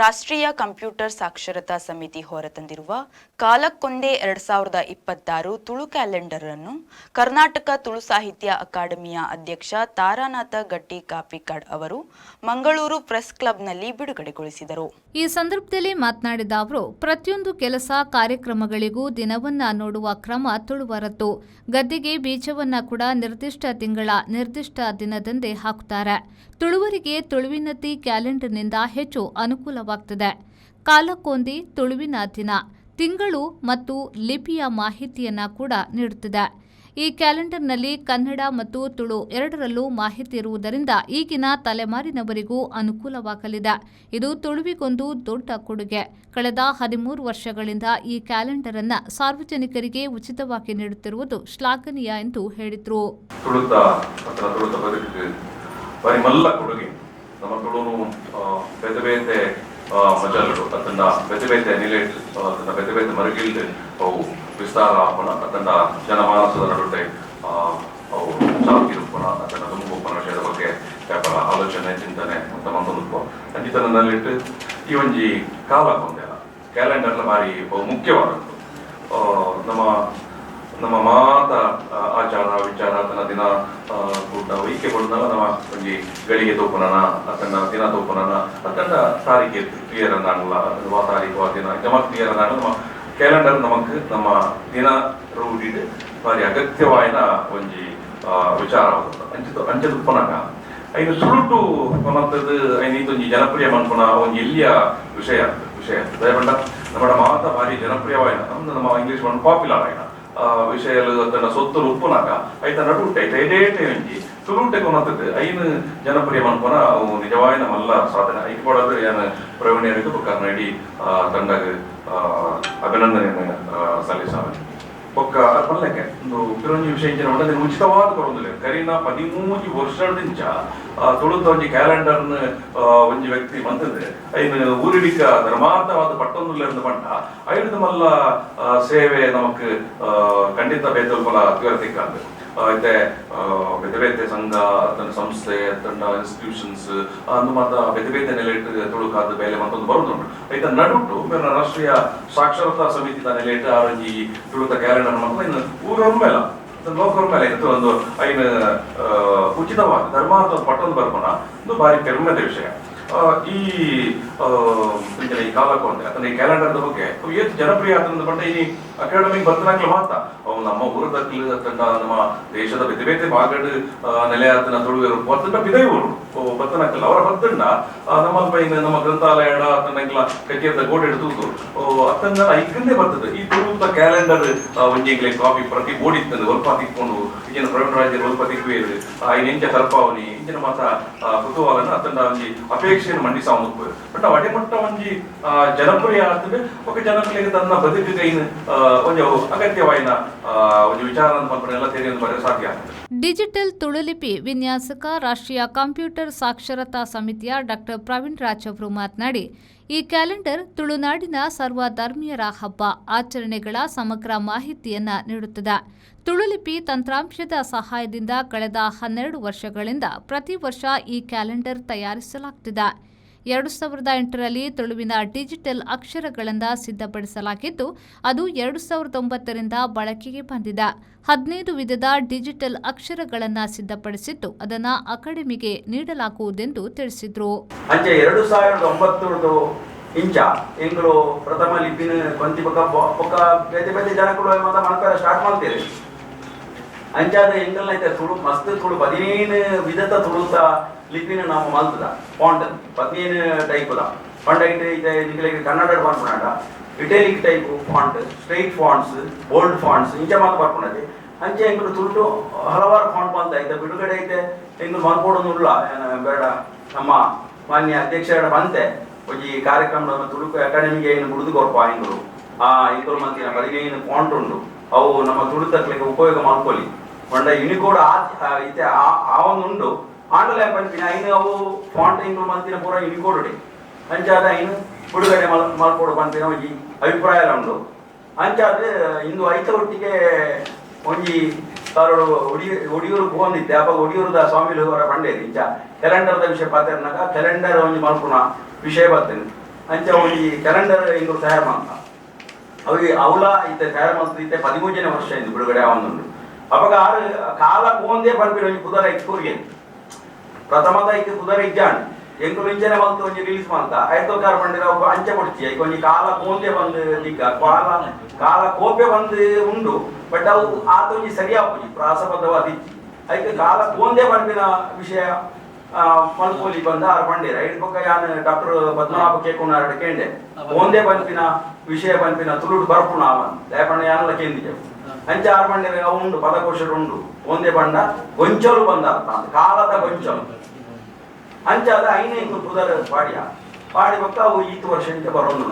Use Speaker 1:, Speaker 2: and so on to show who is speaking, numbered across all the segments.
Speaker 1: ರಾಷ್ಟ್ರೀಯ ಕಂಪ್ಯೂಟರ್ ಸಾಕ್ಷರತಾ ಸಮಿತಿ ಹೊರತಂದಿರುವ ಕಾಲಕ್ಕೊಂದೇ 2026 ತುಳು ಕ್ಯಾಲೆಂಡರ್ ಅನ್ನು ಕರ್ನಾಟಕ ತುಳು ಸಾಹಿತ್ಯ ಅಕಾಡೆಮಿಯ ಅಧ್ಯಕ್ಷ ತಾರಾನಾಥ ಗಟ್ಟಿ ಕಾಪಿಕಾಡ್ ಅವರು ಮಂಗಳೂರು ಪ್ರೆಸ್ ಕ್ಲಬ್ನಲ್ಲಿ ಬಿಡುಗಡೆಗೊಳಿಸಿದರು.
Speaker 2: ಈ ಸಂದರ್ಭದಲ್ಲಿ ಮಾತನಾಡಿದ ಅವರು, ಪ್ರತಿಯೊಂದು ಕೆಲಸ ಕಾರ್ಯಕ್ರಮಗಳಿಗೂ ದಿನವನ್ನ ನೋಡುವ ಕ್ರಮ ತುಳುವರದ್ದು. ಗದ್ದೆಗೆ ಬೀಜವನ್ನ ಕೂಡ ನಿರ್ದಿಷ್ಟ ತಿಂಗಳ ನಿರ್ದಿಷ್ಟ ದಿನದಂದೇ ಹಾಕುತ್ತಾರೆ. ತುಳುವರಿಗೆ ತುಳುವಿನತಿ ಕ್ಯಾಲೆಂಡರ್ನಿಂದ ಹೆಚ್ಚು ಅನುಕೂಲವಾಗ್ತದೆ. ಕಾಲಕ್ಕೊಂದಿ ತುಳುವಿನ ದಿನ, ತಿಂಗಳು ಮತ್ತು ಲಿಪಿಯ ಮಾಹಿತಿಯನ್ನ ಕೂಡ ನೀಡುತ್ತದೆ. ಈ ಕ್ಯಾಲೆಂಡರ್ನಲ್ಲಿ ಕನ್ನಡ ಮತ್ತು ತುಳು ಎರಡರಲ್ಲೂ ಮಾಹಿತಿ ಇರುವುದರಿಂದ ಈಗಿನ ತಲೆಮಾರಿನವರಿಗೂ ಅನುಕೂಲವಾಗಲಿದೆ. ಇದು ತುಳುವಿಗೊಂದು ದೊಡ್ಡ ಕೊಡುಗೆ. ಕಳೆದ 13 ವರ್ಷಗಳಿಂದ ಈ ಕ್ಯಾಲೆಂಡರ್ ಅನ್ನು ಸಾರ್ವಜನಿಕರಿಗೆ ಉಚಿತವಾಗಿ ನೀಡುತ್ತಿರುವುದು ಶ್ಲಾಘನೀಯ ಎಂದು ಹೇಳಿದರು.
Speaker 3: ತುಳುತ ಅಥವಾ ತುಳುತ ಬದುಕು ಬಾರಿ ಮಲ್ಲ ಕೊಡುಗೆ. ನಮ್ಮ ತುಳುನು ಬೇತೆ ಬೇತೆ ಮಜಲ್ಲು ಅದನ್ನ ಬೇತೆ ಬೇತೆ ನಿಲೆಟ್, ಅದನ್ನ ಬೇತೆ ಬೇತೆ ಮರುಗಿಲ್ದು ಅವು ವಿಸ್ತಾರ ಆಪುನ, ಅದನ್ನ ಜನಮಾನಸದ ನಡುಟೆ ಅವು ಚಾಲ್ತಿರುಪ್ಪುನ, ಅದನ್ನ ದುಂಬುಪ್ಪನ ವಿಷಯದ ಬಗ್ಗೆ ವ್ಯಾಪಾರ ಆಲೋಚನೆ, ಚಿಂತನೆ ಅಂತ ಮಂತೊಂದು ಅಂಚಿತನಲ್ಲಿಟ್ಟು ಈ ಒಂಜಿ ಕಾಲ ಕೊಂದೆಲ್ಲ ಕ್ಯಾಲೆಂಡರ್ಲ ಬಾರಿ ಬಹು ಮುಖ್ಯವಾದದ್ದು. ನಮ್ಮ ನಮ್ಮ ಮಾತ ಆಚಾರ ವಿಚಾರ, ತನ್ನ ದಿನ ಕೂಟ ಈಕೆ ಕೊಡ್ನಲ್ಲ, ನಮ್ಮ ಒಂಜಿ ಗಳಿಗೆ ತೋಪುನನ, ಅತನ್ನ ದಿನ ತೋಪುನನ, ಅತನ್ನ ತಾರೀಖೆ ಕ್ಲಿಯರ್ ಅಂದಾಣಲ್ಲ, ವಾ ತಾರೀಕು ವಾ ದಿನ ಜಮ ಕ್ಲಿಯರ್ ಅಂದಾಣ. ನಮ್ಮ ಕ್ಯಾಲೆಂಡರ್ ನಮಕ್ ನಮ್ಮ ದಿನ ರೂಢಿಡ್ ಬಾರಿ ಅಗತ್ಯವಾಯಿನ ಒಂಜಿ ವಿಚಾರ. ಅಂಚಿತ ಅಂಚದ ಉಪ್ಪನಾಗ ಐನು ಸುರುಟು ಕೊನತ್ತದು ಐನು ಈತೊಂಜಿ ಜನಪ್ರಿಯ ಮನ್ಪುನ ಒಂಜಿ ಎಲ್ಲಿಯ ವಿಷಯ ವಿಷಯ. ದಯಪಂಡ ನಮ್ಮ ಮಾತ ಭಾರಿ ಜನಪ್ರಿಯವಾಯಿನ, ನಮ್ದು ನಮ್ಮ ಇಂಗ್ಲಿಷ್ ಒಂದು ಪಾಪ್ಯುಲರ್ ಆಯ್ನ ವಿಷಯಲು ತನ್ನ ಸೊತ್ತು ಉಪ್ಪುನಾಗ ಐತ ನಡುಟೆ ಐತ ಎಡೇಟೆ ಒಂಜಿ ತುಳುಟೆ ಕೊನತ್ತದು ಐನು ಜನಪ್ರಿಯ ಮನ್ಪುನ ಅವು ನಿಜವಾಯಿನ ಮಲ್ಲ ಸಾಧನೆ. ಐಕ್ ಪಡದು ಏನ್ ಪ್ರವೀಣ್ಯರಿಗೆ ಬೊಕ್ಕ ಇಡೀ ತಂಡಗ್ ಅಭಿನಂದನೆಯನ್ನು ಸಲ್ಲಿಸಾವೆ. ಬೊಕ್ಕ ಪಲ್ಲೆಕ್ಕೆ ಒಂದು ಪಿರೊಂಜಿ ವಿಷಯ ಇಂಚಿನ ಉಂಡು. ಅದನ್ನ ಉಚಿತವಾದ ಕೊರೊಂದುಲ್ಲೆರ್. ಕರಿನ 13 ವರ್ಷದಿಂಚ ತುಳುತ ಒಂಜಿ ಕ್ಯಾಲೆಂಡರ್ನ್ ಒಂಜಿ ವ್ಯಕ್ತಿ ಮಂತದೆ ಐನ್ ಊರಿಡಿಕ ಧರ್ಮಾರ್ಥವಾದ ಪಟ್ಟೊಂದುಲ್ಲೆರ್ಂದ್ ಪಂಡ ಐಡ್ದ್ ಮಲ್ಲ ಸೇವೆ ನಮಕ್ ಖಂಡಿತ ಬೇತೊಲ್ಪಲ ತಿಕ್ಕಾಂದ್. ಇತ್ತೆ ಬೇತೆ ಬೇತೆ ಸಂಘ ಅತ್ತಂಡ ಸಂಸ್ಥೆ ಅತ್ತಂಡ ಇನ್ಸ್ಟಿಟ್ಯೂಷನ್ಸ್ ಅಂದು ಮಾತ ಬೇತೆ ಬೇತೆ ನೆಲೆಟ್ ತುಳುಕಾದ ಬೇಲೆ ಮತ್ತೊಂದು ಬರೋದುಂಟು. ಐತ ನಡುಟು ಮೇರ್ನ ರಾಷ್ಟ್ರೀಯ ಸಾಕ್ಷರತಾ ಸಮಿತಿದ ನೆಲೆಟ್ ಆರೊಂಜಿ ತುಳುತ ಕ್ಯಾಲೆಂಡರ್ ಮಾತ್ರ ಇನ್ನು ಊರೊರ್ ಮೇಲೆ ಲೋಕರ ಮೇಲೆ ಇತ್ತು ಒಂದು ಐನ ಉಚಿತವಾದ ಧರ್ಮಾರ್ಥ ಪಟ್ಟೊಂದು ಬರ್ಪುನ ಒಂದು ಬಾರಿ ಪೆರ್ಮೆದ ವಿಷಯ. ಈ ಇಂಚಿನ ಈ ಕಾಲಕ್ಕೊಂಡೆ ಅಥವಾ ಈ ಕ್ಯಾಲೆಂಡರ್ದ ಬಗ್ಗೆ ಅವು ಏತ್ ಜನಪ್ರಿಯ ಆತಂದ ಪಂಡ, ಈ ಅಕಾಡೆಮಿಕ್ ಬರ್ತನಾಕ್ಲು ಮಾತ ಅವು ನಮ್ಮ ಊರದಕ್ಲು ಅತ್ತಂಡ ನಮ್ಮ ದೇಶದ ಬೇತೆ ಬೇತೆ ಭಾಗಡ್ ನೆಲೆಯಾತನ ತುಳುವೆರು ಬತ್ತಂಡ ಪಿದೈ ಊರು ಬತ್ತನಕ್ಕಲ್ಲ ಅವರ ಬತ್ತಂಡ ನಮ್ಮ ಇನ್ನು ನಮ್ಮ ಗ್ರಂಥಾಲಯಡ ಅತ್ತಂಡ ಎಂಕ್ಲ ಕಚೇರಿದ ಗೋಡೆ ತೂತು ಅತ್ತಂಡ ಐಕಂದೇ ಬರ್ತದೆ. ಈ ತುಳುತ ಕ್ಯಾಲೆಂಡರ್ ಒಂಜಿ ಎಂಕ್ಲೆ ಕಾಪಿ ಪ್ರತಿ ಬೋಡಿತ್ತಂದು ಒಲ್ಪ ತಿಕ್ಕೊಂಡು ಇಂಚಿನ ಪ್ರವೀಣ್ ರಾಜರು ಒಲ್ಪ ತಿಕ್ವೇರು, ಐನ್ ಎಂಚ ತರ್ಪಾವನಿ ಇಂಚಿನ ಮಾತ ಕುತೂಹಲನ ಅತ್ತಂಡ ಒಂಜಿ ಅಪೇಕ್ಷೆಯನ್ನು ಮಂಡಿಸಾವೊಂದು. ಬಟ್ ಅಡೆ ಮಟ್ಟ ಒಂಜಿ ಜನಪ್ರಿಯ ಆತದೆ. ఒక ಜನಪ್ರಿಯ ತನ್ನ ಬದುಕಿಗೆ ಐನ್ ಒಂಜಿ ಅಗತ್ಯವಾಯಿನ ಒಂಜಿ ವಿಚಾರ ಪನ್ಪುನ ತೆರಿಯೊಂದು ಬರೆ ಸಾಧ್ಯ ಆಗ್ತದೆ.
Speaker 2: ಡಿಜಿಟಲ್ ತುಳುಲಿಪಿ ವಿನ್ಯಾಸಕ, ರಾಷ್ಟ್ರೀಯ ಕಂಪ್ಯೂಟರ್ ಸಾಕ್ಷರತಾ ಸಮಿತಿಯ ಡಾಕ್ಟರ್ ಪ್ರವೀಣ್ ರಾಜ್ ಅವರು ಮಾತನಾಡಿ, ಈ ಕ್ಯಾಲೆಂಡರ್ ತುಳುನಾಡಿನ ಸರ್ವಧರ್ಮೀಯರ ಹಬ್ಬ ಆಚರಣೆಗಳ ಸಮಗ್ರ ಮಾಹಿತಿಯನ್ನ ನೀಡುತ್ತದೆ. ತುಳುಲಿಪಿ ತಂತ್ರಾಂಶದ ಸಹಾಯದಿಂದ ಕಳೆದ 12 ವರ್ಷಗಳಿಂದ ಪ್ರತಿ ವರ್ಷ ಈ ಕ್ಯಾಲೆಂಡರ್ ತಯಾರಿಸಲಾಗುತ್ತಿದೆ. 2008ರಲ್ಲಿ ತುಳುವಿನ ಡಿಜಿಟಲ್ ಅಕ್ಷರಗಳಿಂದ ಸಿದ್ಧಪಡಿಸಲಾಗಿದ್ದು, ಅದು 2009ರಿಂದ ಬಳಕೆಗೆ ಬಂದಿದೆ. 15 ವಿಧದ ಡಿಜಿಟಲ್ ಅಕ್ಷರಗಳನ್ನು ಸಿದ್ಧಪಡಿಸಿದ್ದು, ಅದನ್ನು ಅಕಾಡೆಮಿಗೆ ನೀಡಲಾಗುವುದೆಂದು ತಿಳಿಸಿದರು.
Speaker 4: ಅಂಚೆ 2009 ಇಂಚ ಎಂಗಳು ಪ್ರಥಮ ಲಿಪಿನ ಕೊಂತಿ ಬೊಕ್ಕ ಬೊಕ್ಕ ಬೇತೆ ಬೇತೆ ಜನಕುಲು ಮಾತ ಮಲ್ಪೆರ ಸ್ಟಾರ್ಟ್ ಮಾಡ್ತೀರಿ. ಅಂಚಾದ ಎಂಗಲ್ನ ಐತೆ ತುಳು ಮಸ್ತ್ ತುಳು 15 ವಿಧದ ತುಳುತ ಲಿಪಿನ ನಾವು ಮಲ್ತದ. ಫಾಂಟ್ 15 ಟೈಪ್ದ ಫಾಂಟ್ ಐತೆ. ಐತೆ ನಿಗಲಿಗೆ Kannada ಪನ್ಪುನಾಂಡ italic type font, straight fonts, bold fonts ಇಂಚ ಮಾತ ಬರ್ಪುನದೆ. ಅಂಚೆ ಎಂಕುಲು ತುಳುಟು ಹಲವಾರು ಫಾಂಟ್ ಮಲ್ತ ಐತೆ. ಬಿಡುಗಡೆ ಐತೆ ಎಂಕುಲು ಮಲ್ಪೊಡೊಂದುಲ್ಲ ಬೇಡ. ನಮ್ಮ ಮಾನ್ಯ ಅಧ್ಯಕ್ಷರ ಬಂತೆ ಒಂಜಿ ಕಾರ್ಯಕ್ರಮ ನಮ್ಮ ತುಳುಕು ಅಕಾಡೆಮಿಗೆ ಏನು ಬುಡುದು ಕೊರ್ಪ. ಎಂಕುಲು ಆ ಎಂಕುಲು ಮಂತಿನ 15 ಫಾಂಟ್ ಉಂಡು, ಅವು ನಮ್ಮ ತುಳುತಕ್ಲೆಗೆ ಉಪಯೋಗ ಮಾಡ್ಕೊಳ್ಳಿ. ಪಂಡ ಯುನಿಕೋಡ್ ಆ ಇತ್ತೆ ಆ ಆ ಒಂದು ಉಂಡು. ಆಂಡಲೇ ಪನ್ಪಿನ ಐನು ಅವು ಫಾಂಟ್ ಎಂಕುಲು ಮಂತಿನ ಪೂರ ಯುನಿಕೋಡ್. ಅಂಚಾದ ಐನು ಬಿಡುಗಡೆ ಮಲ್ಪೊಡು ಪನ್ಪಿನ ಒಂಜಿ ಅಭಿಪ್ರಾಯ ಉಂಡು. ಅಂಚಾದ ಇಂದು ಐತ ಒಟ್ಟಿಗೆ ಒಂಜಿ ತಾರೋಡು ಒಡಿಯೂರು ಪೋಂದಿತ್ತೆ. ಅವಾಗ ಒಡಿಯೂರುದ ಸ್ವಾಮಿಲು ಅವರ ಪಂಡೇರು, ಇಂಚ ಕ್ಯಾಲೆಂಡರ್ದ ವಿಷಯ ಪಾತೆರ್ನಾಗ ಕ್ಯಾಲೆಂಡರ್ ಒಂಜಿ ಮಲ್ಪುನ ವಿಷಯ ಬರ್ತೇನೆ. ಅಂಚ ಒಂಜಿ ಕ್ಯಾಲೆಂಡರ್ ಎಂಕುಲು ತಯಾರು ಮಲ್ತ. ಅವು ಅವಲ ಇತ್ತೆ ತಯಾರು ಮಲ್ತ ಇತ್ತೆ 13ನೇ ವರ್ಷ ಇಂದು ಬಿಡುಗಡೆ ಆವೊಂದುಂಡು. ಅಪಗ ಆರು ಕಾಲ ಕೋಂದೇ ಪನ್ಪಿನ ಒಂಜಿ ಪುದರ ಐಕ್ ಕೊರ್ಯೆ. ಪ್ರಥಮದ ಐಕ್ ಪುದರ್ ಇಜ್ಜಾಂಡ್. ಎಂಕುಲು ಇಂಚನೆ ಮಲ್ತ್ ಒಂಜಿ ರಿಲೀಸ್ ಮಲ್ತ. ಐತೊಕಾರ ಪಂಡಿರ ಅವು ಅಂಚೆ ಕೊಡ್ಚಿ, ಐಕ್ ಒಂಜಿ ಕಾಲ ಕೋಂದೆ ಬಂದ್ ದಿಕ್ಕ ಕಾಲ ಕಾಲ ಕೋಪೆ ಬಂದ್ ಉಂಡು, ಬಟ್ ಅವು ಆತ ಒಂಜಿ ಸರಿಯಾಪುಜಿ, ಪ್ರಾಸಬದ್ಧವಾದ ಇಜ್ಜಿ. ಐಕ್ ಕಾಲ ಕೋಂದೆ ಪನ್ಪಿನ ವಿಷಯ ಮಲ್ಪೊಲಿ ಬಂದ ಆರು ಪಂಡೇರ. ಐದು ಬೊಕ್ಕ ಯಾನ್ ಡಾಕ್ಟರ್ ಪದ್ಮನಾಭ ಕೇಕುನಾರಡ್ ಕೇಂಡೆ, ಕೋಂದೆ ಪನ್ಪಿನ ವಿಷಯ ಪನ್ಪಿನ ತುಳುಟು ಬರ್ಪುಣ ಅವನ್ ದಯಪಂಡ ಯಾನಲ ಕೇಂದಿಜೆ. ಅಂಚ ಆರು ಪಂಡೇರ ಅವು ಉಂಡು, ಪದಕೋಶಡ್ ಉಂಡು. ಕೋಂದೆ ಪಂಡ ಗೊಂಚಲು ಬಂದ ಅರ್ಥ ಅಂತ, ಕಾಲದ ಗೊಂಚಲು. ಅಂಚ ಅದ ಐನೇ ಇಂಕು ಪುದರ್ ಪಾಡಿಯ ಪಾಡಿ ಬೊಕ್ಕ ಅವು ಈತ್ ವರ್ಷ ಇಂಚ ಬರೋದು.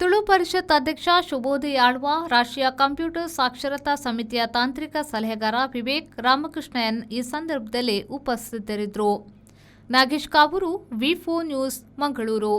Speaker 2: ತುಳು ಪರಿಷತ್ ಅಧ್ಯಕ್ಷ ಶುಭೋದಯ ಆಳ್ವ, ರಾಷ್ಟ್ರೀಯ ಕಂಪ್ಯೂಟರ್ ಸಾಕ್ಷರತಾ ಸಮಿತಿಯ ತಾಂತ್ರಿಕ ಸಲಹೆಗಾರ ವಿವೇಕ್ ರಾಮಕೃಷ್ಣ ಎನ್ ಈ ಸಂದರ್ಭದಲ್ಲಿ ಉಪಸ್ಥಿತರಿದ್ದರು. ನಾಗೇಶ್ ಕಾವೂರು, ವಿ4 ನ್ಯೂಸ್, ಮಂಗಳೂರು.